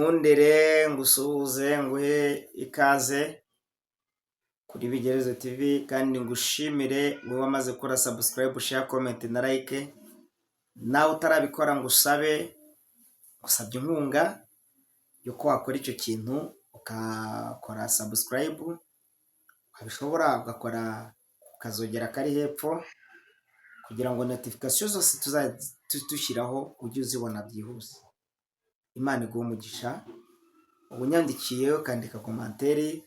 Unkundire ngusuhuze, nguhe ikaze kuri Bigerezo TV, kandi ngushimire wowe wamaze gukora subscribe, share, comment na like. Nawe utarabikora, ngusabe, ngusabye inkunga y'uko wakora icyo kintu, ukakora subscribe, wabishobora ugakora ukazogera kari hepfo, kugira ngo notification zose tuzajya dushyiraho ujye uzibona byihuse. Imana iguhe umugisha. Unyandikiye, ukandika commentaire,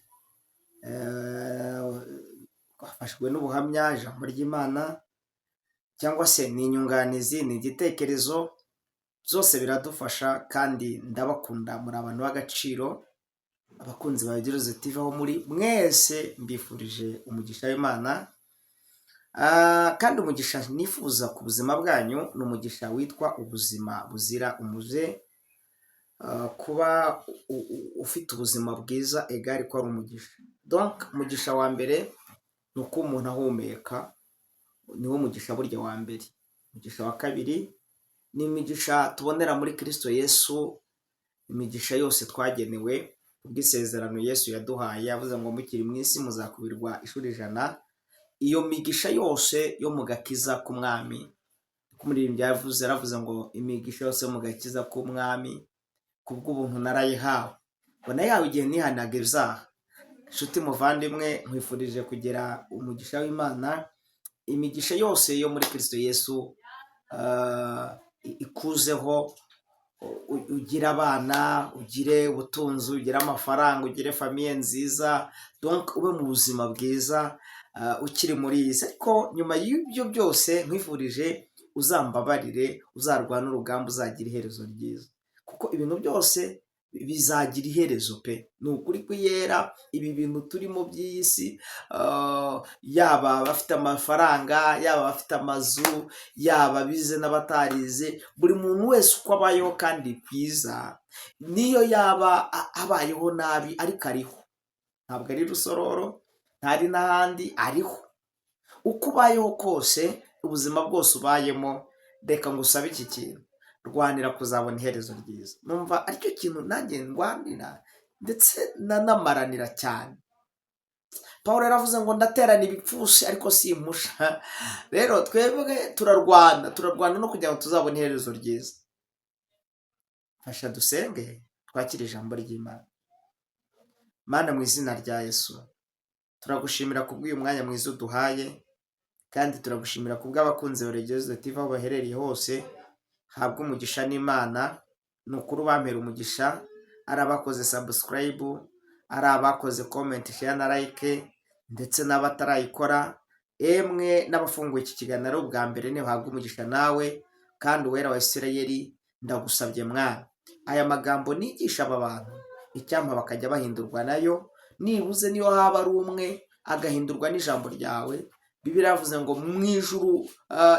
wafashwe n'ubuhamya, ijambo ry'Imana, cyangwa se ni inyunganizi, ni igitekerezo, byose biradufasha. Kandi ndabakunda, muri abantu b'agaciro. Abakunzi ba Bigerezo TV aho muri mwese, mbifurije umugisha w'Imana. Kandi umugisha nifuza ku buzima bwanyu ni umugisha witwa ubuzima buzira umuze. Kuba ufite ubuzima bwiza egare ko ari umugisha. Donc umugisha wa mbere ni uko umuntu ahumeka, niwo mugisha burya wa mbere. Umugisha wa kabiri ni imigisha tubonera muri Kirisito Yesu, imigisha yose twagenewe kubw'isezerano Yesu yaduhaye. Yavuze ngo mukiri mu isi muzakubirwa inshuro 100. Iyo migisha yose yo mu gakiza k'Umwami, kuko umuririmbyi yavuze, yaravuze ngo imigisha yose yo mu gakiza k'Umwami kubw'ubuntu narayihawe, ngo nayihawe igihe nihanaga ibyaha. Inshuti muvandimwe, nkwifurije kugira umugisha w'Imana, imigisha yose yo muri Kirisito Yesu ikuzeho, ugire abana, ugire ubutunzi, ugire amafaranga, ugire famille nziza, donc ube mu buzima bwiza ukiri muri iyi si. Ariko nyuma y'ibyo byose, nkwifurije uzambabarire, uzarwane urugamba, uzagira iherezo ryiza, kuko ibintu byose bizagira iherezo pe. Ni ukuri kwiyera. Ibi bintu turimo by'iyi si, yaba abafite amafaranga, yaba abafite amazu, yaba abize n'abatarize, buri muntu wese uko abayeho kandi kwiza, niyo yaba abayeho nabi, ariko ariho. Ntabwo ari Rusororo, ntari n'ahandi, ariho. Uko ubayeho kose, ubuzima bwose ubayemo, reka ngusabe iki kintu: rwanira kuzabona iherezo ryiza. Numva aricyo kintu nanjye ndwanira, ndetse nanamaranira cyane. Paul yaravuze ngo ndaterana ibipfusi ariko simpusha. Rero twebwe turarwana, turarwana no kugira ngo tuzabone iherezo ryiza. Fasha dusenge, twakire ijambo ry'Imana. Mana, mu izina rya Yesu, turagushimira kubw'uyu mwanya mwiza uduhaye, kandi turagushimira kubw'abakunzi ba Regezo TV aho baherereye hose. Habwa umugisha n'Imana. Ni ukuri, ubampera umugisha, ari abakoze subscribe, ari abakoze comment, share na like, ndetse n'abatarayikora, emwe n'abafunguye iki kiganiro bwa mbere, ntibahabwe umugisha nawe. Kandi Uwera wa Isirayeli, ndagusabye Mwana, aya magambo nigisha aba bantu, icyampa bakajya bahindurwa nayo, nibuze niyo haba ari umwe agahindurwa n'ijambo ryawe. Bibiliya yavuze ngo mu ijuru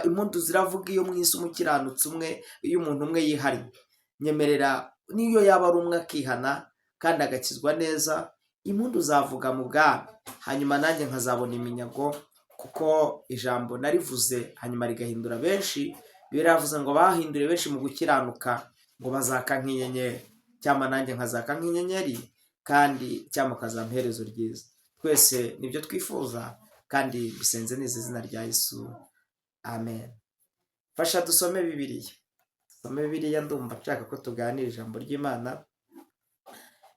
impundu ziravuga iyo mu isi umukiranutsi umwe, iyo umuntu umwe yihariye. Nyemerera niyo yaba ari umwe akihana kandi agakizwa neza, impundu zavuga mu bwami, hanyuma nanjye nkazabona iminyago, kuko ijambo narivuze hanyuma rigahindura benshi. Bibiliya yavuze ngo bahinduriye benshi mu gukiranuka, ngo bazaka nk'inyenyeri. Cyangwa nanjye nkazaka nk'inyenyeri, kandi cyangwa ukazampa iherezo ryiza. Twese nibyo twifuza, kandi bisenze neza izina rya Yesu, amen. Fasha dusome Bibiliya, dusome Bibiliya. Ndumva nshaka ko tuganira ijambo ry'Imana.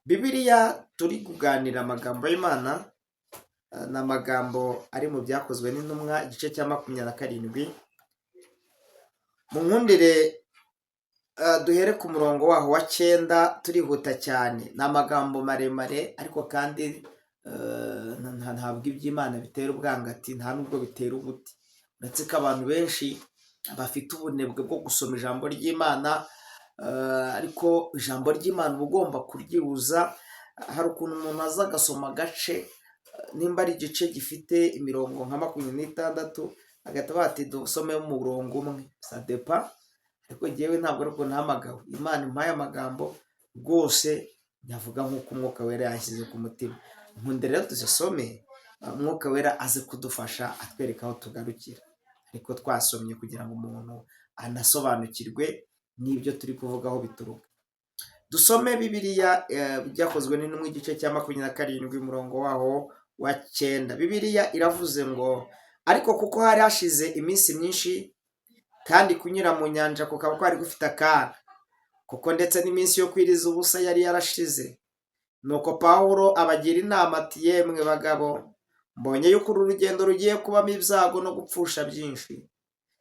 Bibiliya turi kuganira amagambo y'Imana ni amagambo ari mu Byakozwe n'Intumwa, igice cya 27. Mu nkundire duhere ku murongo waho wa 9, turihuta cyane. Ni amagambo maremare, ariko kandi ntabwo iby'Imana bitera ubwangati, nta nubwo bitera ubuti, uretse ko abantu benshi bafite ubunebwe bwo gusoma ijambo ry'Imana. Ariko ijambo ry'Imana uba ugomba kuryibuza. Hari ukuntu umuntu aza agasoma agace, nimba ari igice gifite imirongo nka 26, agahita avuga ati dusome umurongo umwe, ça dépend. Ariko ngewe ntabwo ari uko nahamagawe. Imana impaye amagambo rwose nyavuga nk'uko Umwuka Wera yashyize ku mutima. Nkunda rero tuzisome, Umwuka Wera aze kudufasha, atwereka aho tugarukira, ariko twasomye kugira ngo umuntu anasobanukirwe n'ibyo turi kuvuga aho bituruka. Dusome Bibiliya, Byakozwe n'Intumwa, igice cya 27, umurongo waho wa 9. Bibiliya iravuze ngo: "Ariko kuko hari hashize iminsi myinshi, kandi kunyura mu nyanja kukaba kwari gufite akaga, kuko ndetse n'iminsi yo kwiriza ubusa yari yarashize, nuko Pawulo abagira inama ati: 'Yemwe bagabo, mbonye yuko uru rugendo rugiye kubamo ibyago no gupfusha byinshi,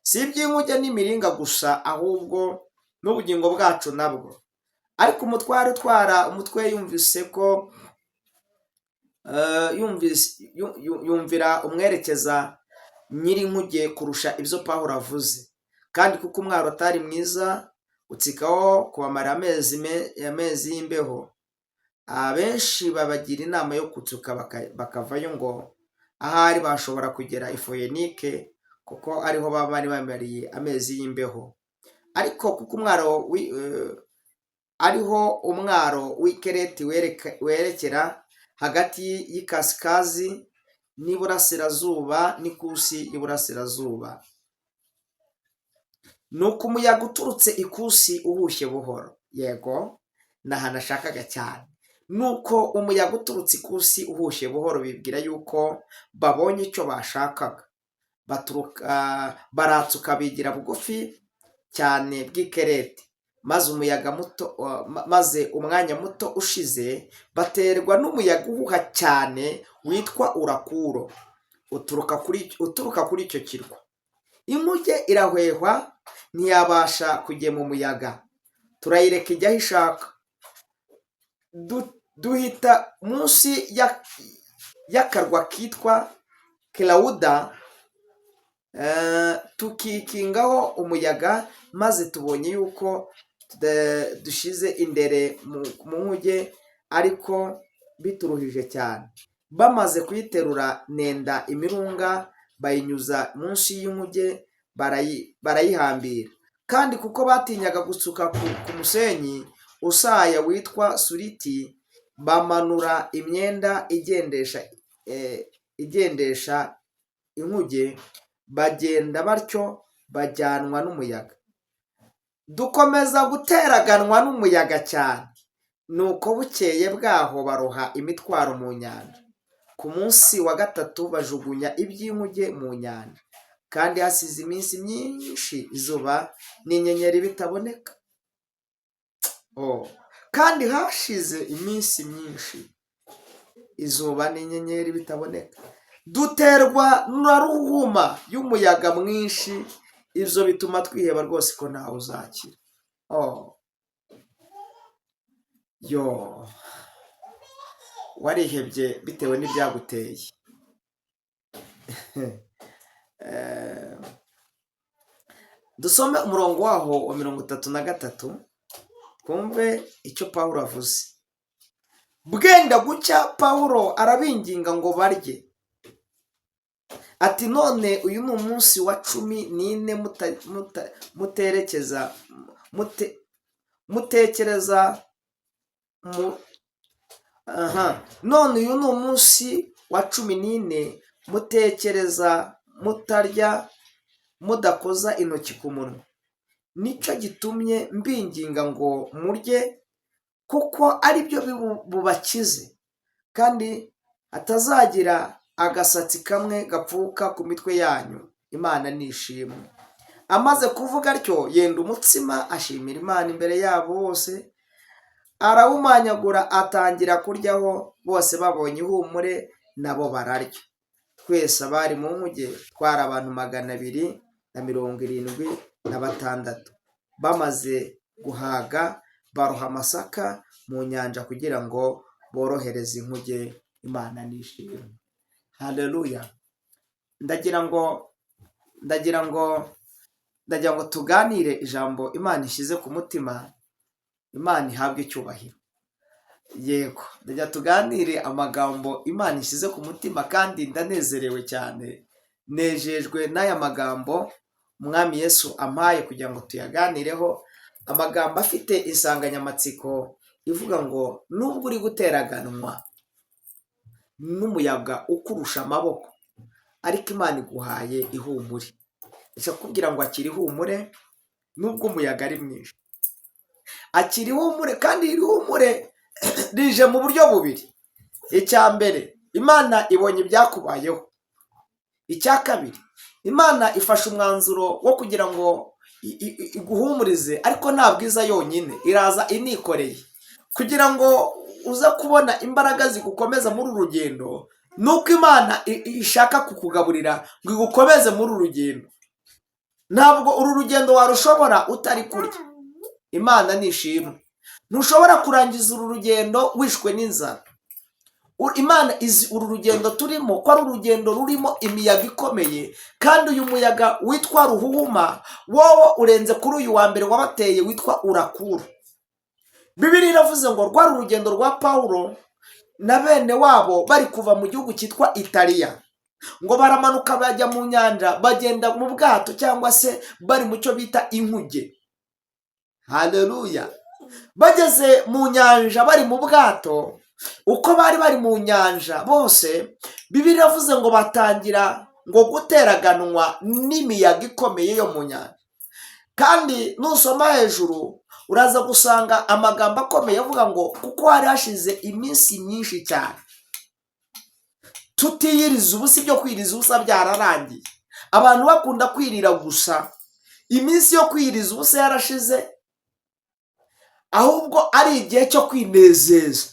si iby'inkuge n'imiringa gusa, ahubwo n'ubugingo bwacu nabwo.' Ariko umutware utwara umutwe yumvise ko yumvise yumvira umwerekeza nyir'inkuge kurusha ibyo Pawulo avuze. Kandi kuko umwaro atari mwiza utsikaho kubamara amezi y'imbeho, abenshi babagira inama yo gutsuka bakavayo, ngo ahari bashobora kugera i Foyinike, kuko ariho baba bari bamariye amezi y'imbeho. Ariko kuko umwaro ariho umwaro w'i Kereti werekera hagati y'ikasikazi n'iburasirazuba n'ikusi y'iburasirazuba. Nuko umuyaga uturutse ikusi uhushye buhoro." Yego, ni ahantu ashakaga cyane. "Nuko umuyaga uturutse ikusi uhushye buhoro, bibwira yuko babonye icyo bashakaga, baturuka baratsuka bigira bugufi cyane bw'i Kereti. Maze umuyaga muto maze umwanya muto ushize, baterwa n'umuyaga uhuha cyane witwa Urakuro, uturuka kuri icyo kirwa. Inkuge irahwehwa, ntiyabasha kugema umuyaga, turayireka ijya aho ishaka. Duhita munsi y'akarwa kitwa Kelawuda, tukikingaho umuyaga. Maze tubonye yuko dushize indere mu nkuge, ariko bituruhije cyane, bamaze kuyiterura nenda imirunga, bayinyuza munsi y'inkuge, barayihambira. Kandi kuko batinyaga gutsuka ku musenyi usaya witwa Suriti, bamanura imyenda igendesha inkuge, bagenda batyo bajyanwa n'umuyaga. Dukomeza guteraganwa n'umuyaga cyane. Nuko bukeye bwaho baroha imitwaro mu nyanja. Ku munsi wa gatatu bajugunya iby'inkuge mu nyanja. Kandi hasize iminsi myinshi izuba n'inyenyeri bitaboneka." Oh. Kandi hashize iminsi myinshi izuba n'inyenyeri bitaboneka, duterwa na ruhuma y'umuyaga mwinshi, ibyo bituma twiheba rwose ko ntawe uzakira. Oh. Yo, warihebye bitewe n'ibyaguteye. Dusome umurongo waho wa 33, twumve icyo Pawulo avuze. "Bwenda gucya, Pawulo arabinginga ngo barye, ati: 'None uyu ni umunsi wa 14 muterekeza mutekereza mu aha none uyu ni umunsi wa 14 mutekereza mutarya, mudakoza intoki ku munwa. Nicyo gitumye mbinginga ngo murye, kuko ari byo bubakize, kandi hatazagira agasatsi kamwe gapfuka ku mitwe yanyu. Imana nishimwe.' Amaze kuvuga atyo, yenda umutsima, ashimira Imana imbere yabo bose, arawumanyagura, atangira kuryaho. Bose babonye ihumure, nabo bararya. Twese abari mu nkuge twari abantu 276. Bamaze guhaga, baroha amasaka mu nyanja kugira ngo borohereze inkuge. Imana nishimwe, haleluya." Ndagira ngo tuganire ijambo Imana ishyize ku mutima. Imana ihabwe icyubahiro. Yego, ndagira tuganire amagambo Imana ishyize ku mutima, kandi ndanezerewe cyane, nejejwe n'aya magambo Umwami Yesu ampaye kugira ngo tuyaganireho, amagambo afite insanganyamatsiko ivuga ngo: "Nubwo uri guteraganwa n'umuyaga ukurusha amaboko, ariko Imana iguhaye ihumure." Ndashaka kukubwira ngo akira ihumure nubwo umuyaga ari mwinshi. Akira ihumure, kandi iri humure rije mu buryo bubiri. Icya mbere, Imana ibonye ibyakubayeho. Icya kabiri, Imana ifashe umwanzuro wo kugira ngo iguhumurize, ariko nta bwiza yonyine, iraza inikoreye kugira ngo uze kubona imbaraga zigukomeza muri uru rugendo. Nuko Imana ishaka kukugaburira ngo igukomeze muri uru rugendo. Ntabwo uru rugendo warushobora utari kurya. Imana nishimwe. Ntushobora kurangiza uru rugendo wishwe n'inzara. Imana izi uru rugendo turimo ko ari urugendo rurimo imiyaga ikomeye, kandi uyu muyaga witwa ruhuhuma wowe urenze kuri uyu wa mbere wabateye witwa urakura. Bibiliya iravuze ngo rwari urugendo rwa Pawulo na bene wabo bari kuva mu gihugu cyitwa Italiya, ngo baramanuka bajya mu nyanja, bagenda mu bwato cyangwa se bari mu cyo bita inkuge. Haleluya! Bageze mu nyanja bari mu bwato, uko bari bari mu nyanja bose, Bibiliya iravuze ngo batangira ngo guteraganwa n'imiyaga ikomeye yo mu nyanja. Kandi nusoma hejuru uraza gusanga amagambo akomeye avuga ngo kuko hari hashize iminsi myinshi cyane tutiyiriza ubusa, ibyo kwiriza ubusa byararangiye, abantu bakunda kwirira gusa. Iminsi yo kwiriza ubusa yarashize, ahubwo ari igihe cyo kwinezeza.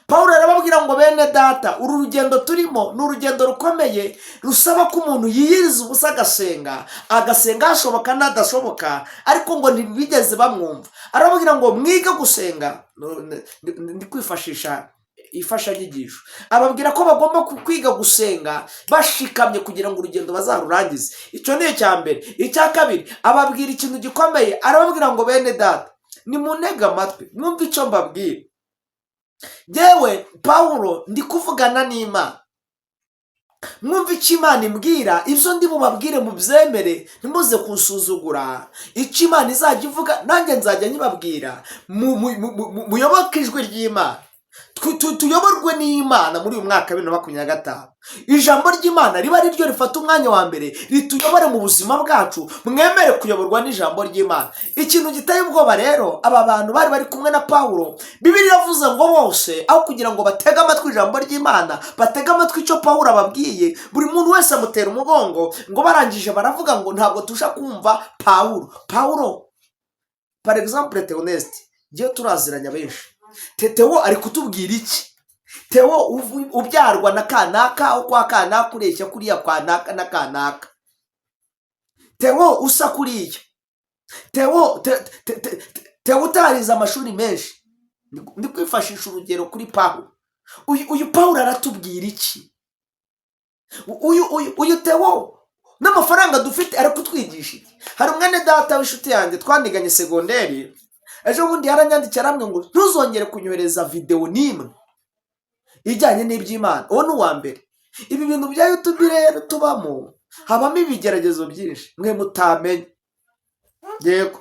Paul arababwira ngo: "Bene data, uru rugendo turimo ni urugendo rukomeye rusaba ko umuntu yiyiriza ubusa, agasenga, agasenga hashoboka n'adashoboka." Ariko ngo ntibigeze bamwumva. Arababwira ngo mwige gusenga. Ndi kwifashisha imfashanyigisho. Ababwira ko bagomba kwiga gusenga bashikamye kugira ngo urugendo bazarurangize. Icyo ni icya mbere. Icya kabiri, ababwira ikintu gikomeye. Arababwira ngo: "Bene data, nimuntege amatwi mwumve icyo mbabwira. Yewe Pawulo ndi kuvugana n'Imana, mwumve icyo Imana imbwira. Ibyo ndi bubabwire mubyemere, ntimuze kunsuzugura. Icyo Imana izajya ivuga nanjye nzajya nyibabwira. Muyoboke ijwi ry'Imana." Tuyoborwe n'Imana muri uyu mwaka wa 2025. Ijambo ry'Imana riba ari ryo rifata umwanya wa mbere, rituyobore mu buzima bwacu. Mwemere kuyoborwa n'ijambo ry'Imana. Ikintu giteye ubwoba rero, aba bantu bari bari kumwe na Pawulo, Bibiliya iravuze ngo bose aho kugira ngo batege amatwi ijambo ry'Imana, batege amatwi icyo Pawulo ababwiye, buri muntu wese amutera umugongo. Ngo barangije baravuga ngo: "Ntabwo tujya kumva Pawulo." Pawulo, par exemple Theoneste, ngewe turaziranya benshi. Theo ari kutubwira iki? Theo ubyarwa na kanaka, aho kwa kanaka, ureshya kuriya kwa naka na kanaka, Theo usa kuriya, Theo Theo utarize amashuri menshi. Ndi kwifashisha urugero kuri Pawulo. Uyu Pawulo aratubwira iki? Uyu Theo n'amafaranga dufite ari kutwigisha iki? Hari umwene data w'inshuti yanjye twaniganye segonderi, ejo bundi yaranyandikiye arambwira ngo: "Ntuzongere kunyohereza videwo n'imwe ijyanye n'iby'Imana." Uwo ni uwa mbere. Ibi bintu bya YouTube rero tubamo, habamo ibigeragezo byinshi mwe mutamenya. Yego,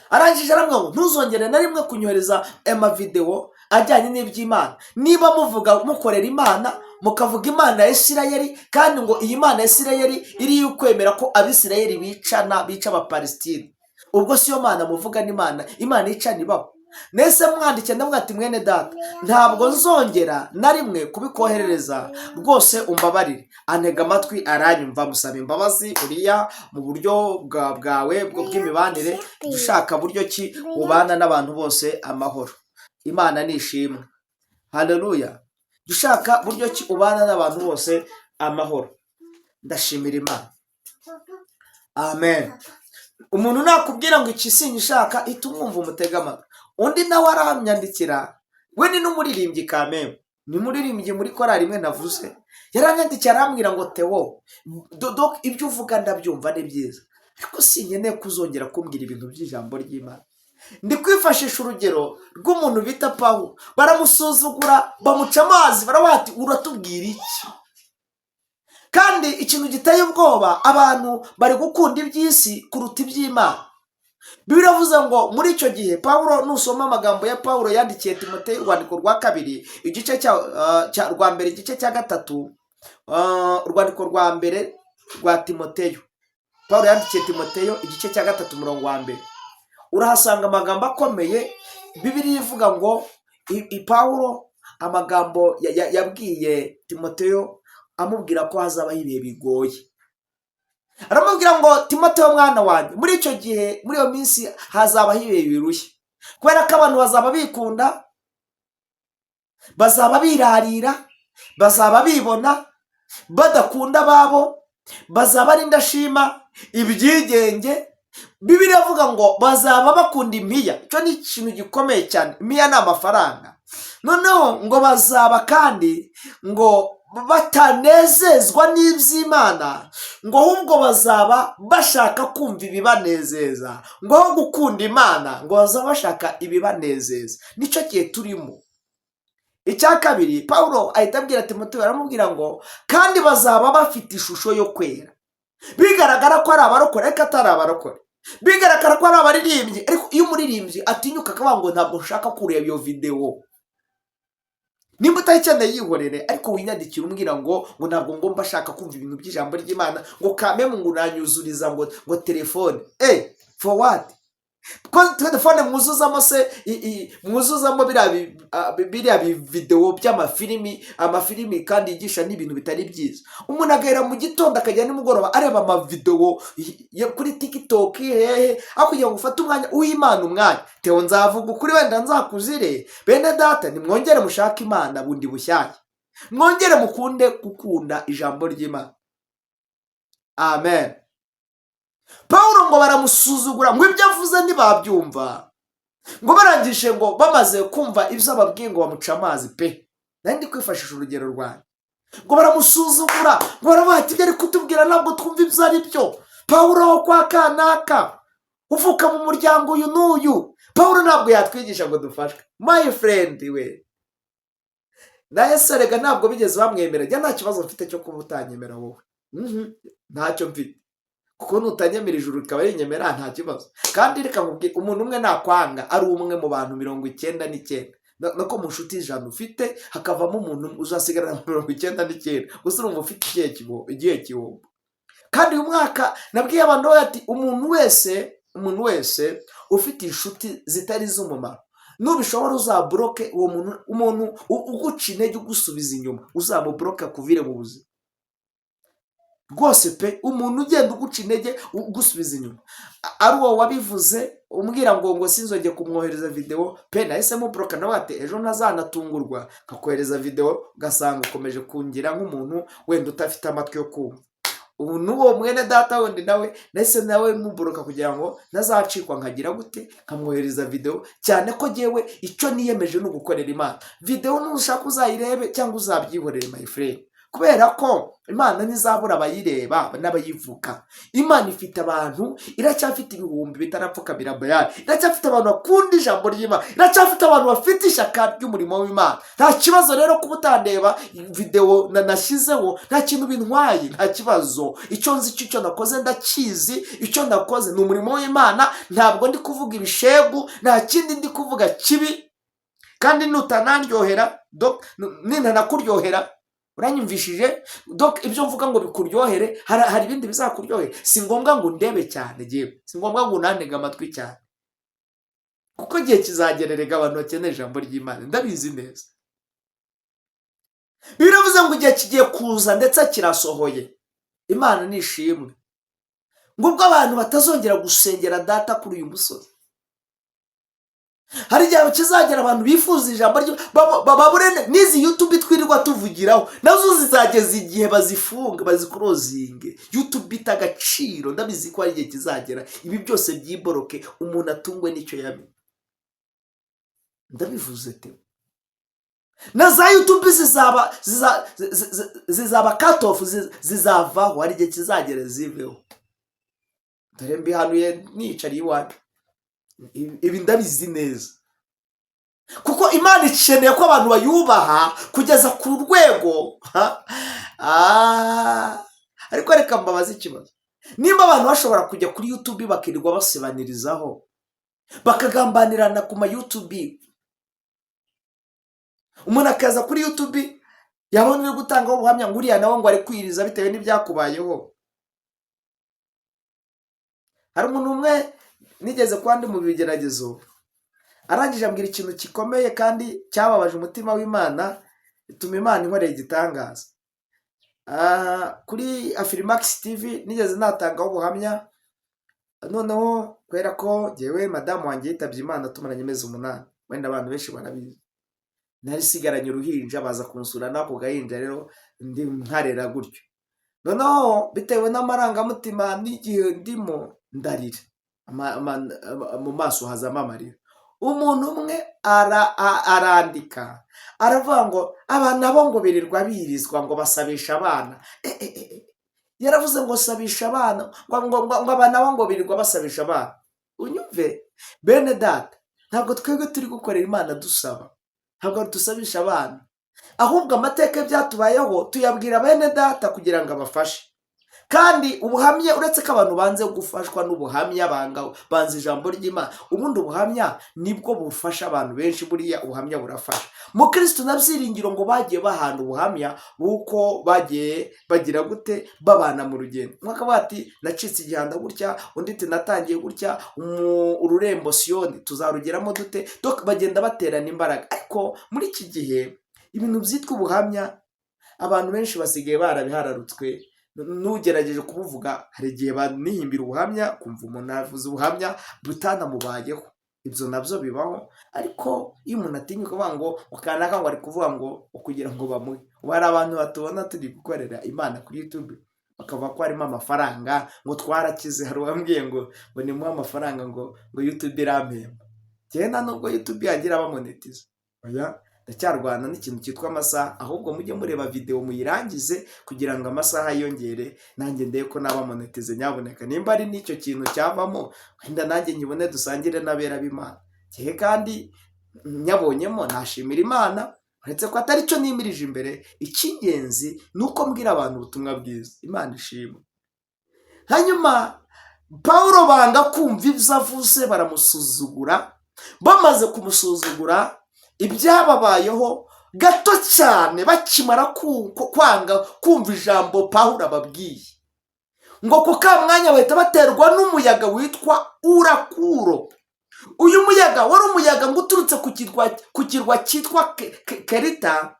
arangije arambwira ngo: "Ntuzongere na rimwe kunyohereza amavidewo ajyanye n'iby'Imana. Niba muvuga mukorera Imana, mukavuga Imana ya Isirayeli, kandi ngo iyi Mana ya Isirayeli iri kwemera ko Abisirayeli bicana, bica Abapalestine, ubwo siyo Mana muvuga? N'Imana, Imana icana ibaho?" Nese mwandikiye, ndavuga ati: "Mwene data, ntabwo nzongera na rimwe kubikoherereza rwose, umbabarire." Antega amatwi aranyumva, musaba imbabazi. Uriya mu buryo bwawe bw'imibanire, jya ushaka buryo ki ubana n'abantu bose amahoro. Imana ni ishimwe, haleluya! Jya ushaka buryo ki ubana n'abantu bose amahoro. Ndashimira Imana, amen. Umuntu nakubwira ngo iki sinyishaka, ihita umwumva, umutega amatwi. Undi nawe aramyandikira, we ni n'umuririmbyi kameme, ni umuririmbyi muri korali imwe navuze. Yaranyandikiye arambwira ngo: "Theo dodo, ibyo uvuga ndabyumva, ni byiza, ariko sinkeneye kuzongera kumbwira ibintu by'ijambo ry'Imana." Ndi kwifashisha urugero rw'umuntu bita Pawulo. Baramusuzugura, bamuca amazi, baravuga ati: "Uratubwira iki?" Kandi ikintu giteye ubwoba, abantu bari gukunda iby'isi kuruta iby'Imana. Bibiliya iravuze ngo muri icyo gihe Pawulo, nusoma amagambo ya Pawulo yandikiye Timoteyo, urwandiko rwa kabiri igice cya rwa mbere igice cya gatatu, urwandiko rwa mbere rwa Timoteyo, Pawulo yandikiye Timoteyo igice cya 3 umurongo wa mbere. Urahasanga amagambo akomeye. Bibiliya ivuga ngo Pawulo amagambo yabwiye Timoteyo amubwira ko hazabaho ibihe bigoye. Aramubwira ngo: "Timoteyo mwana wanjye, muri icyo gihe, muri iyo minsi hazabaho ibihe birushya, kubera ko abantu bazaba bikunda, bazaba birarira, bazaba bibona, badakunda ababo, bazaba ari indashima, ibyigenge." Bibiliya avuga ngo bazaba bakunda impiya. Icyo ni ikintu gikomeye cyane. Impiya ni amafaranga. Noneho ngo bazaba kandi ngo batanezezwa n'iby'Imana, ngo ahubwo bazaba bashaka kumva ibibanezeza, ngo aho gukunda Imana ngo bazaba bashaka ibibanezeza. Nicyo gihe turimo. Icya kabiri, Paul ahita abwira Timoteyo, aramubwira ngo kandi bazaba bafite ishusho yo kwera, bigaragara ko ari abarokore ariko atari abarokore, bigaragara ko ari abaririmbyi, ariko iyo umuririmbyi atinyuka akavuga ngo ntabwo nshaka kureba iyo videwo, nimba utayikeneye yihorere, ariko winyandikira umbwira ngo ntabwo ngomba ashaka kumva ibintu by'ijambo ry'Imana, ngo kameme, ngo unanyuzuriza ngo telefone. For what? Ko telefone mwuzuzamo se mwuzuzamo biriya videwo by'amafilimi, amafilimi kandi yigisha n'ibintu bitari byiza. Umuntu agahera mu gitondo akajya nimugoroba areba amavidewo kuri TikTok hehe, aho kugira ngo ufate umwanya uhe Imana umwanya. Tewo, nzavuga ukuri, wenda nzakuzire. Bene data, nimwongere mushake Imana bundi bushyashya, mwongere mukunde gukunda ijambo ry'Imana. Amen. Paul ngo baramusuzugura, ngo ibyo avuze ntibabyumva, ngo barangije, ngo bamaze kumva ibyo ababwiye, ngo bamuca amazi pe. Nari ndi kwifashisha urugero rwanjye. Ngo baramusuzugura, ngo baravuga ati: "Ibyo ari kutubwira ntabwo twumva ibyo ari byo. Paul wo kwa kanaka, uvuka mu muryango uyu n'uyu, Paul ntabwo yatwigisha ngo dufashwe." My friend, we na Yesu rega ntabwo bigeze bamwemera. Njya nta kibazo mfite cyo kuba utanyemera wowe. Ntacyo mfite, kuko nutanyemera ijuru rikaba rinyemera, nta kibazo. Kandi reka nkubwire, umuntu umwe nakwanga ari umwe mu bantu 99, nako mu nshuti 100 ufite hakavamo umuntu umwe, uzasigarana 99. Gusa urumva ufite igihe gihombo. Kandi uyu mwaka nabwiye abantu ati: Umuntu wese ufite inshuti zitari iz'umumaro, nubishobora uzablocke uwo muntu. Umuntu uguca intege, ugusubiza inyuma, uzamublocke akuvire mu buzima rwose pe. Umuntu ugenda uguca intege, ugusubiza inyuma, ari uwo wabivuze umbwira ngo sinzongeye kumwohereza videwo pe, nahise mublocka. Nawe ati: "Ejo ntazanatungurwa nkakohereza videwo ugasanga ukomeje kungira nk'umuntu wenda udafite amatwi yo kumva." Ubu n'uwo mwene data wundi nawe nahise nawe mublocka kugira ngo ntazacikwa nkagira gute, nkamwohereza videwo, cyane ko jyewe icyo niyemeje ni ugukorera Imana. Videwo nushaka uzayirebe cyangwa uzabyihorere, my friend, kubera ko Imana ntizabura abayireba n'abayivuga. Imana ifite abantu, iracyafite ibihumbi bitarapfukamira Bayali, iracyafite abantu bakunda ijambo ry'Imana, iracyafite abantu bafite ishyaka ry'umurimo w'Imana. Nta kibazo rero kuba utandeba videwo nashyizeho, nta kintu bintwaye, nta kibazo. Icyo nzi cyo, icyo nakoze ndakizi. Icyo nakoze ni umurimo w'Imana, ntabwo ndi kuvuga ibishegu, nta kindi ndi kuvuga kibi. Kandi nutanandyohera, nintanakuryohera, uranyumvishije, donc ibyo mvuga ngo bikuryohere, hari ibindi bizakuryohera. Si ngombwa ngo undebe cyane, yewe si ngombwa ngo unantege amatwi cyane, kuko igihe kizagererega abantu bakeneye ijambo ry'Imana. Ndabizi neza. Biravuze ngo igihe kigiye kuza, ndetse kirasohoye, Imana nishimwe, ngo ubwo abantu batazongera gusengera Data kuri uyu musozi. Hari igihe kizagera abantu bifuza ijambo babure. N'izi YouTube twirirwa tuvugiraho nazo zizageza igihe bazifunga, baziclosinge, YouTube ita agaciro. Ndabizi ko hari igihe kizagera ibi byose byiblocke, umuntu atungwe n'icyo yamenye. Ndabivuze te, na za YouTube zizaba cut off, zizavaho. Hari igihe kizagera ziveho. Dore mbihanuye nicariye iwanyu. Ibi ndabizi neza, kuko Imana ikeneye ko abantu bayubaha kugeza ku rwego. Ariko reka mbabaze ikibazo: nimba abantu bashobora kujya kuri YouTube bakirirwa basibanirizaho, bakagambanirana ku ma YouTube, umuntu akaza kuri YouTube yabona uri gutangaho ubuhamya, ngo uriya nawe ngo ari kwiriza bitewe n'ibyakubayeho. Hari umuntu umwe Nigeze kuba ndi mu bigeragezo, arangije ambwira ikintu gikomeye kandi cyababaje umutima w'Imana, bituma Imana inkorera igitangaza. Kuri Afrimax TV nigeze natangaho ubuhamya. Noneho kubera ko jyewe madamu wanjye yitabye Imana tumaranye amezi 8, wenda abantu benshi barabizi, nari sigaranye uruhinja, baza kunsura n'ako gahinja, rero ndi nkarera gutyo. Noneho bitewe n'amarangamutima n'igihe ndimo, ndarira, mu maso hazamo amarira. Umuntu umwe arandika, aravuga ngo aba nabo ngo birirwa birizwa ngo basabisha abana. Yaravuze ngo sabisha abana, ngo aba nabo ngo birirwa basabisha abana. Unyumve bene data, ntabwo twebwe turi gukorera Imana dusaba, ntabwo dusabisha abana, ahubwo amateka byatubayeho tuyabwira bene data kugira ngo abafashe. Kandi ubuhamya, uretse ko abantu banze gufashwa n'ubuhamya, banga banze ijambo ry'Imana, ubundi ubuhamya nibwo bufasha abantu benshi. Buriya ubuhamya burafasha. Mukristo na Byiringiro ngo bagiye bahana ubuhamya bw'uko bagiye bagira gute, babana mu rugendo. Umwe akavuga ati nacitse igihanda gutya, undi ati natangiye gutya, ururembo Siyoni tuzarugeramo dute? Donc bagenda baterana imbaraga. Ariko muri iki gihe ibintu byitwa ubuhamya abantu benshi basigaye barabihararutswe. N'ugerageje kubuvuga, hari igihe banihimbira ubuhamya, kumva umuntu avuze ubuhamya butanamubayeho. Ibyo nabyo bibaho. Ariko iyo umuntu atinyuka kuvuga ngo kanaka ngo ari kuvuga ngo kugira ngo bamuhe, ubu hari abantu batubona turi gukorera Imana kuri YouTube bakavuga ko harimo amafaranga, ngo twarakize. Hari uwambwiye ngo nimuhe amafaranga, ngo YouTube irampemba. Njyewe nta nubwo YouTube yanjye iraba monetize, oya, ndacyarwana n'ikintu cyitwa amasaha. Ahubwo mujye mureba videwo muyirangize kugira ngo amasaha yiyongere, nanjye ndebe ko naba monetize. Nyabuneka, nimba ari n'icyo kintu cyavamo, wenda nanjye nkibone, dusangire n'abera b'Imana. Njyewe kandi nyabonyemo nashimira Imana, uretse ko atari cyo nimirije imbere. Icy'ingenzi ni uko mbwira abantu ubutumwa bwiza. Imana ishimwe. Hanyuma Pawulo banga kumva ibyo avuze, baramusuzugura. Bamaze kumusuzugura, ibyababayeho gato cyane bakimara kwanga kumva ijambo Pawulo ababwiye, ngo ku ka mwanya bahita baterwa n'umuyaga witwa Urakuro. Uyu muyaga wari umuyaga ngo uturutse ku kirwa cyitwa Kerita.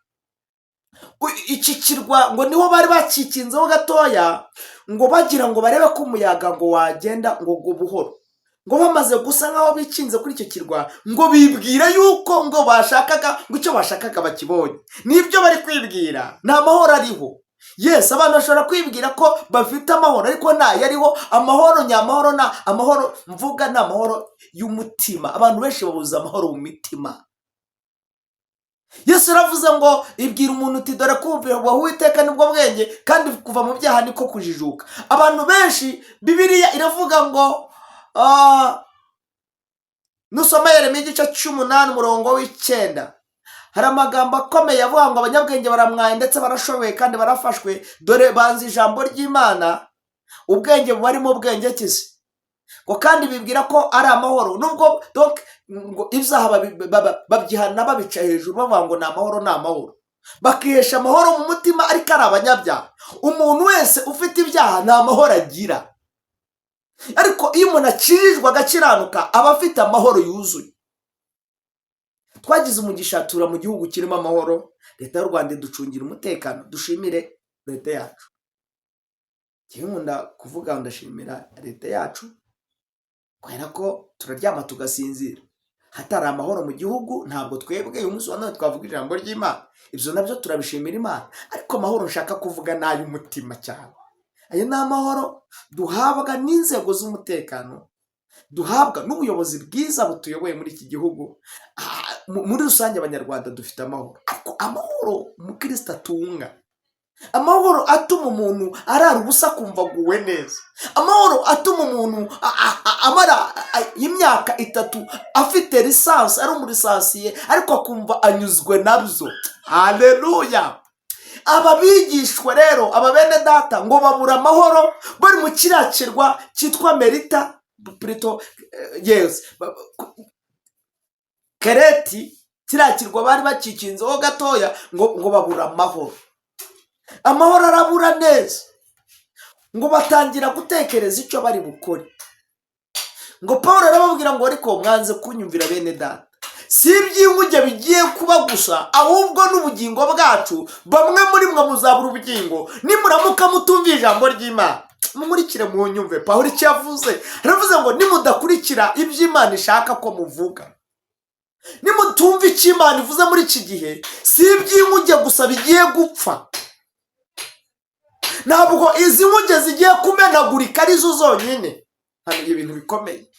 Iki kirwa ngo niho bari bakikinzeho gatoya, ngo bagira ngo barebe ko umuyaga ngo wagenda ngo buhoro. Ngo bamaze gusa nk'aho bikinze kuri icyo kirwa, ngo bibwira yuko ngo bashakaga, ngo icyo bashakaga bakibonye. Nibyo bari kwibwira, ni amahoro ariho. Yes, abantu bashobora kwibwira ko bafite amahoro, ariko ntayo ariho. Amahoro nyamahoro na amahoro mvuga ni amahoro y'umutima. Abantu benshi babuze amahoro mu mitima. Yesu yaravuze ngo ibwira umuntu uti dore kumvira Uwiteka nibwo bwenge, kandi kuva mu byaha niko kujijuka. Abantu benshi, Bibiliya iravuga ngo nusoma Yeremiya igice 8 umurongo wa 9, hari amagambo akomeye avuga ngo abanyabwenge baramwaye ndetse barashoboye kandi barafashwe, dore banze ijambo ry'Imana, ubwenge bubarimo ubwenge kizi, ngo kandi bibwira ko ari amahoro, nubwo donc ngo ibyaha babyihana, babica hejuru, bavuga ngo ni amahoro, ni amahoro, bakihesha amahoro mu mutima, ariko ari abanyabyaha. Umuntu wese ufite ibyaha nta mahoro agira, ariko iyo umuntu akijijwe agakiranuka, aba afite amahoro yuzuye. Twagize umugisha, tura mu gihugu kirimo amahoro. Leta y'u Rwanda iducungira umutekano, dushimire leta yacu. Njyewe nkunda kuvuga ngo ndashimira leta yacu kubera ko turaryama tugasinzira. Hatari amahoro mu gihugu, ntabwo twebwe uyu munsi wa none twavuga ijambo ry'Imana. Ibyo nabyo turabishimira Imana. Ariko amahoro nshaka kuvuga ni ay'umutima cyane. Ayo ni amahoro duhabwa n'inzego z'umutekano, duhabwa n'ubuyobozi bwiza butuyoboye muri iki gihugu. Muri rusange Abanyarwanda dufite amahoro. Ariko amahoro umukristo atunga, amahoro atuma umuntu arara ubusa akumva aguwe neza, amahoro atuma umuntu amara imyaka 3 afite licence, ari umu licencié, ariko akumva anyuzwe nabyo. Haleluya! Aba bigishwa rero, aba bene data, ngo babura amahoro bari mu kiriya kirwa cyitwa Merita, plutôt yes, Kereti. Kiriya kirwa bari bakikinzeho gatoya, ngo babura amahoro, amahoro arabura neza. Ngo batangira gutekereza icyo bari bukore. Ngo Paul arababwira ngo: "Ariko mwanze kunyumvira, bene data. Si iby'inkuge bigiye kuba gusa, ahubwo n'ubugingo bwacu. Bamwe muri mwe muzabura ubugingo nimuramuka mutumviye ijambo ry'Imana." Mumurikire mu nyumve Paul icyo yavuze. Aravuze ngo nimudakurikira ibyo Imana ishaka ko muvuga, nimutumva icyo Imana ivuze muri iki gihe, si iby'inkuge gusa bigiye gupfa. Ntabwo izi nkuge zigiye kumenagurika arizo zonyine. Hano ibintu bikomeye,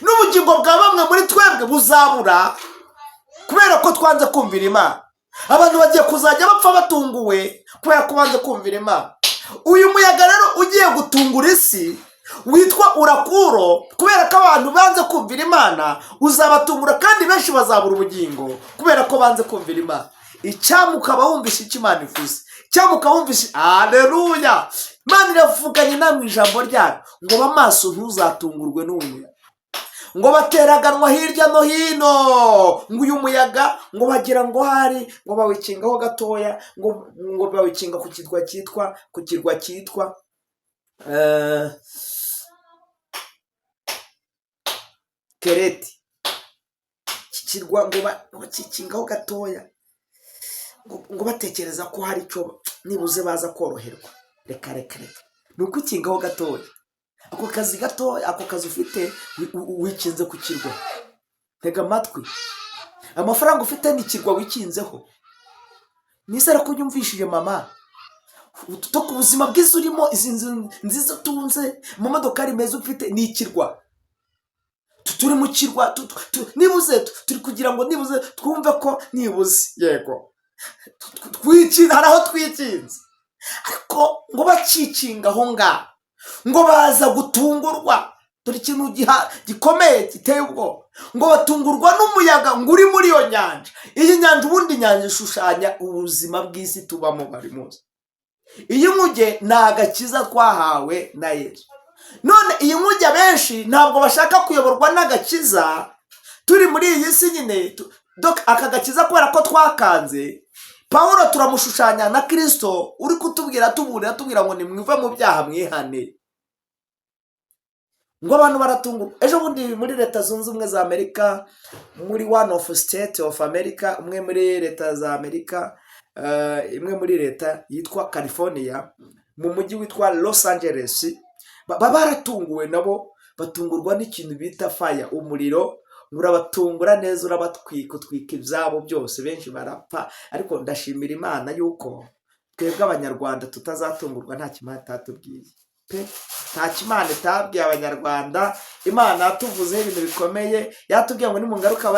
n'ubugingo bwa bamwe muri twebwe buzabura kubera ko twanze kumvira Imana. Abantu bagiye kuzajya bapfa batunguwe kubera ko banze kumvira Imana. Uyu muyaga rero ugiye gutungura isi witwa Urakuro, kubera ko abantu banze kumvira Imana, uzabatungura kandi benshi bazabura ubugingo kubera ko banze kumvira Imana. Icyampa ukaba wumvishe icyo Imana ivuze, cyangwa ukaba wumvishe. Aleluya! Imana iravuganye namwe ijambo ryayo ngo ba maso, ntuzatungurwe n'uwo muyaga. Ngo bateraganwa hirya no hino. Ngo uyu muyaga, ngo bagira ngo hari ngo bawikingaho gatoya, ngo bawikinga ku kirwa cyitwa Kereti. Iki kirwa ngo bakikingaho gatoya, ngo batekereza ko hari icyo nibuze baza koroherwa. Reka, reka, reka! Ni ukwikingaho gatoya, ako kazi gatoya, ako kazi ufite wikinze ku kirwa. Tega amatwi, amafaranga ufite ni ikirwa wikinzeho. Nizere ko unyumvishije, mama. Utu ku buzima bwiza urimo, izi nzu nziza utunze, amamodokari meza ufite, ni ikirwa. Turi mu kirwa, nibuze turi kugira ngo nibuze twumve ko nibuze, yego, hari aho twikinze. Ariko ngo bakikinga aho ngaho, ngo baza gutungurwa. Dore ikintu gikomeye giteye ubwoba: ngo batungurwa n'umuyaga ngo uri muri iyo nyanja. Iyi nyanja, ubundi inyanja ishushanya ubuzima bw'isi tubamo buri munsi. Iyi nkuge ni agakiza twahawe na Yesu. None iyi nkuge, abenshi ntabwo bashaka kuyoborwa n'agakiza. Turi muri iyi si nyine, aka gakiza kubera ko twakanze, Pawulo turamushushanya na Kirisito uri kutubwira, tuburira, tubwira ngo nimwive mu byaha, mwihane. Ngo abantu baratungurwa. Ejo bundi muri Leta Zunze Ubumwe za Amerika, muri one of state of America, umwe muri leta za Amerika, imwe muri leta yitwa California, mu mujyi witwa Los Angeles, baratunguwe nabo, batungurwa n'ikintu bita fire, umuriro. Urabatungura neza, urabatwika, utwika ibyabo byose, benshi barapfa. Ariko ndashimira Imana yuko twebwe Abanyarwanda tutazatungurwa. Nta Imana itatubwiye pe, nta Imana itabwiye Abanyarwanda. Imana yatuvuzeho ibintu bikomeye, yatubwiye ngo nimugaruka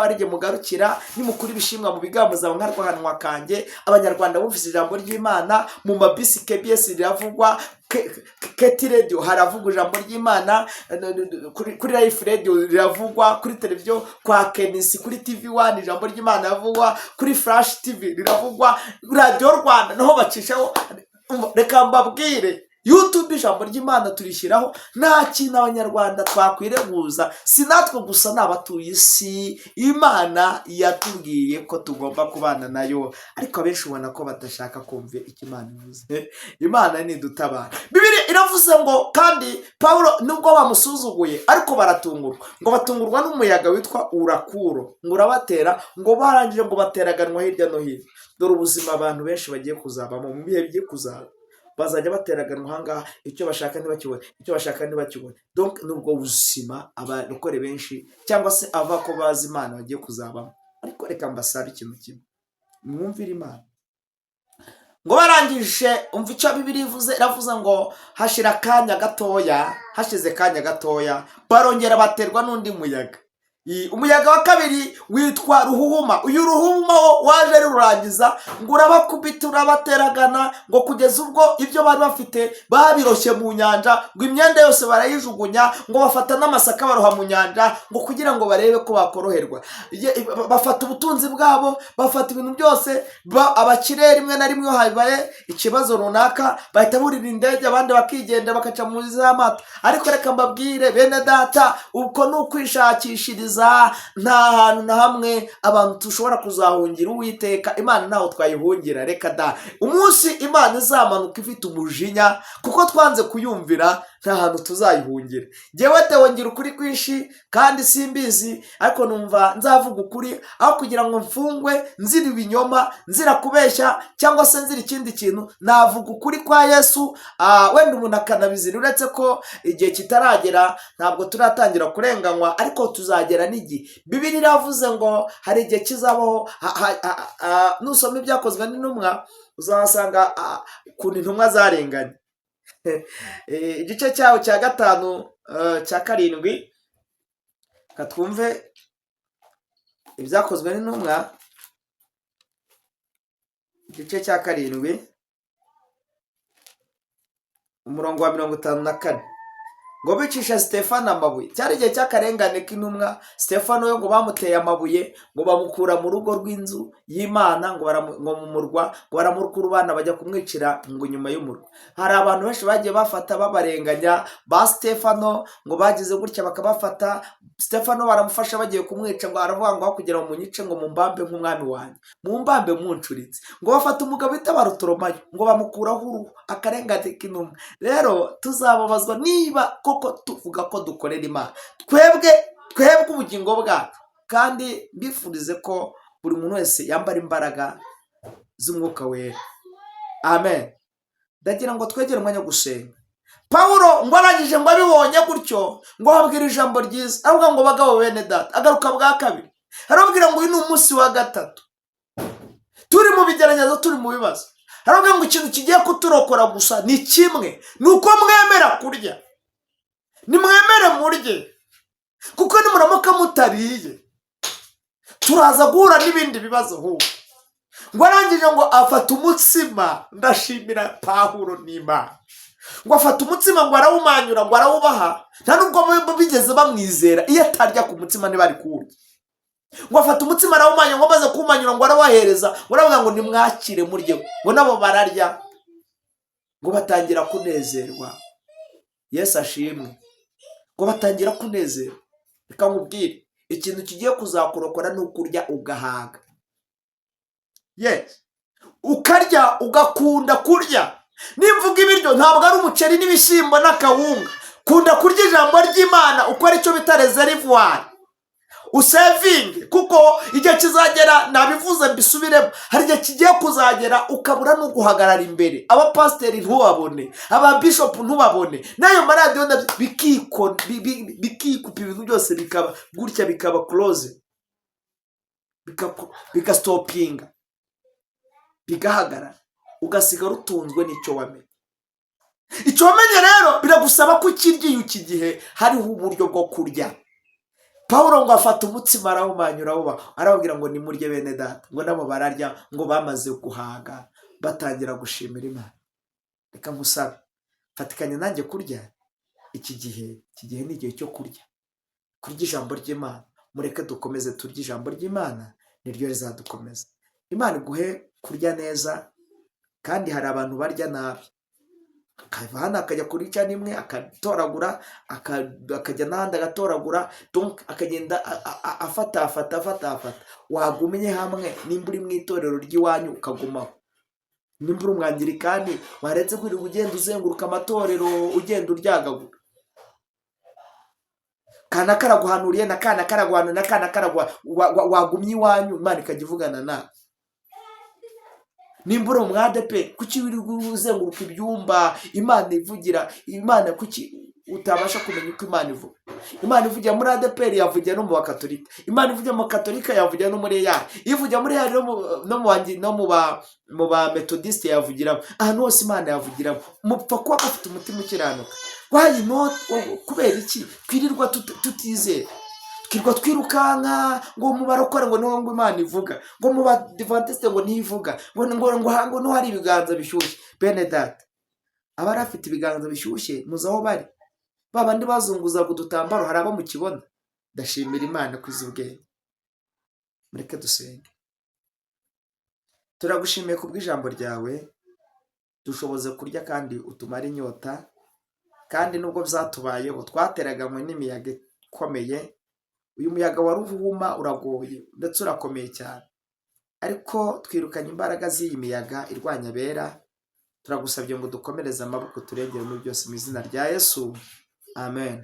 bari igihe mugarukira, nimukura ibishimwa mu bigango muzaba nkarwahanwa kanjye. Abanyarwanda bumvise ijambo ry'Imana. Mu mabisi KBS riravugwa, KT Radio haravugwa ijambo ry'Imana, kuri Life Radio riravugwa, kuri televiziyo kwa Kenisi, kuri TV One ijambo ry'Imana riravugwa, kuri Flash TV riravugwa, Radiyo Rwanda naho bacishaho. Reka mbabwire, YouTube ijambo ry'Imana turishyiraho. Nta kintu Abanyarwanda twakwireguza. Si natwe gusa, ni abatuye isi. Imana yatubwiye ko tugomba kubana nayo, ariko abenshi ubona ko badashaka kumva icyo Imana ivuze. Imana nidutabara. Bibiri iravuze ngo kandi Paul, nubwo bamusuzuguye, ariko baratungurwa. Ngo batungurwa n'umuyaga witwa Urakuro, ngo urabatera, ngo barangije ngo bateraganwa hirya no hino. Dore ubuzima abantu benshi bagiye kuzabamo mu bihe bigiye kuzaza: bazajya bateraganwa ahangaha, icyo bashaka ntibakibone, icyo bashaka ntibakibone. Donc ni ubwo buzima abarokore benshi cyangwa se ava ko bazi Imana bagiye kuzabamo. Ariko reka mbasabe ikintu kimwe: mwumvire Imana. Ngo barangije, umva icyo Bibiri ivuze. Iravuze ngo hashira akanya gatoya, hashize akanya gatoya, barongera baterwa n'undi muyaga. Umuyaga wa kabiri witwa Ruhuhuma. Uyu Ruhuhuma wo waje ari rurangiza, ngo urabakubita, urabateragana, ngo kugeza ubwo ibyo bari bafite babiroshye mu nyanja, ngo imyenda yose barayijugunya, ngo bafata n'amasaka baroha mu nyanja, ngo kugira ngo barebe ko bakoroherwa. Bafata ubutunzi bwabo, bafata ibintu byose. Abakire rimwe na rimwe iyo habaye ikibazo runaka bahita burira indege, abandi bakigenda bakaca mu z'amato. Ariko reka mbabwire, bene data, uko ni ukwishakishiriza. Nta hantu na hamwe abantu dushobora kuzahungira Uwiteka Imana, ntaho twayihungira, reka da. Umunsi Imana izamanuka ifite umujinya kuko twanze kuyumvira, nta hantu tuzahungira. Nta hantu tuzayihungira. Ngewe Theo ngira ukuri kwinshi kandi simbizi, ariko numva nzavuga ukuri aho kugira ngo mfungwe nzira ibinyoma, nzira kubeshya cyangwa se nzira ikindi kintu. Navuga ukuri kwa Yesu, wenda umuntu akanabizira. Uretse ko igihe kitaragera, ntabwo turatangira kurenganywa, ariko tuzagera n'igihe. Bibiliya iravuze ngo hari igihe kizabaho. Nusoma Ibyakozwe n'Intumwa uzahasanga ukuntu intumwa zarenganye. Igice cyaho cya 5, cya 7. Reka twumve Ibyakozwe n'Intumwa igice cya 7, umurongo wa 54, ngo bicisha Sitefano amabuye. Cyari igihe cy'akarengane k'intumwa. Sitefano we ngo bamuteye amabuye, ngo bamukura mu rugo rw'inzu y'Imana, ngo mu murwa, ngo baramukurubana bajya kumwicira ngo inyuma y'umurwa. Hari abantu benshi bagiye bafata babarenganya ba Sitefano, ngo bagize gutya bakabafata. Sitefano baramufasha bagiye kumwica, ngo aravuga ngo aho kugira ngo munyice, ngo mumbambe nk'umwami wanjye, mumbambe muncuritse. Ngo bafata umugabo bita Barutoromayo, ngo bamukuraho uruhu. Akarengane k'intumwa. Rero tuzababazwa niba koko tuvuga ko dukorera Imana. Twebwe ubugingo bwacu, kandi mbifurize ko buri muntu wese yambara imbaraga z'Umwuka Wera. Amen. Ndagira ngo twegere umwanya wo gusenga. Pawulo ngo arangije, ngo abibonye gutyo, ngo ababwire ijambo ryiza, aravuga ngo: "Bagabo bene data." Agaruka bwa kabiri arababwira ngo uyu ni umunsi wa gatatu turi mu bigeragezo, turi mu bibazo. Aravuga ngo ikintu kigiye kuturokora gusa ni kimwe, ni uko mwemera kurya. Nimwemere murye, kuko nimuramuka mutariye turaza guhura n'ibindi bibazo ahubwo. Ngo arangije ngo afata umutsima. Ndashimira Pawulo n'Imana. Ngo afata umutsima, ngo arawumanyura, ngo arawubaha. Nta nubwo bigeze bamwizera, iyo atarya ku mutsima ntibari kuwurya. Ngo afata umutsima arawumanyura, ngo amaze kuwumanyura ngo arawahereza, ngo aravuga ngo nimwakire murye. Ngo nabo bararya, ngo batangira kunezerwa. Yesu ashimwe. Ngo batangira kunezerwa. Reka nkubwire, ikintu kigiye kuzakurokora ni ukurya ugahaga. Yes, ukarya, ugakunda kurya. Nimvuga ibiryo, ntabwo ari umuceri n'ibishyimbo n'akawunga. Kunda kurya ijambo ry'Imana, ukora icyo bita reservoir, usavinge, kuko igihe kizagera. Nabivuze mbisubiremo, hari igihe kigiye kuzagera ukabura n'uguhagarara imbere. Abapasiteri ntubabone, ababishopu ntubabone, n'ayo maradiyo nabyo bikikupa, ibintu byose bikaba gutya, bikaba close, bigastopinga, bigahagarara, ugasigara utunzwe n'icyo wamenye. Icyo wamenye rero biragusaba ko ukirya iyo iki gihe hariho uburyo bwo kurya. Pawulo ngo afata umutsima arawumanyura, arawubaha, arababwira ngo nimurye bene data. Ngo nabo bararya, ngo bamaze guhaga batangira gushimira Imana. Reka nkusabe, fatikanya nanjye kurya iki gihe. Iki gihe ni igihe cyo kurya, kurya ijambo ry'Imana. Mureke dukomeze turye ijambo ry'Imana, niryo rizadukomeza. Imana iguhe kurya neza. Kandi hari abantu barya nabi, akava hano akajya kuri cya nimwe akatoragura, akajya n'ahandi agatoragura, donc akagenda afata afata afata afata. Wagumye hamwe, nimba uri mu itorero ry'iwanyu ukagumaho, nimba uri umwangirikani waretse kwirirwa ugenda uzenguruka amatorero, ugenda uryagagura. Kana karaguhanuriye, na kana karaguhanuriye, na kana karaguha. Wagumye iwanyu, Imana ikajya ivugana nawe. Nimba uri umwadepe, kuki wirirwa uzenguruka ibyumba Imana ivugira? Imana, kuki utabasha kumenya uko Imana ivuga? Imana ivugira muri ADEPR, yavugira no mu Bakatolika. Imana ivugira mu Katolika, yavugira no muri EAR. Ivugira muri EAR, no mu ba Metodisite yavugiramo. Ahantu hose Imana yavugiramo, mupfa kuba bafite umutima ukiranuka. Why not? Kubera iki twirirwa tutizera, twirirwa twirukanka ngo mu barokore ngo niho ngo Imana ivuga, ngo mu Badivantiste ngo ntivuga, ngo niho hari ibiganza bishyushye? Bene data, abari afite ibiganza bishyushye muzi aho bari? Ba bandi bazunguzaga udutambaro, hari abo mukibona? Ndashimira Imana ko izi ubwenge. Mureke dusenge. Turagushimiye kubw'ijambo ryawe. Dushoboze kurya kandi utumare inyota. Kandi nubwo byatubayeho, twateraganywe n'imiyaga ikomeye. Uyu muyaga wa ruhuma uragoye ndetse urakomeye cyane, ariko twirukanye imbaraga z'iyi miyaga irwanya abera. Turagusabye ngo dukomereze amaboko, turengere muri byose, mu izina rya Yesu, amen.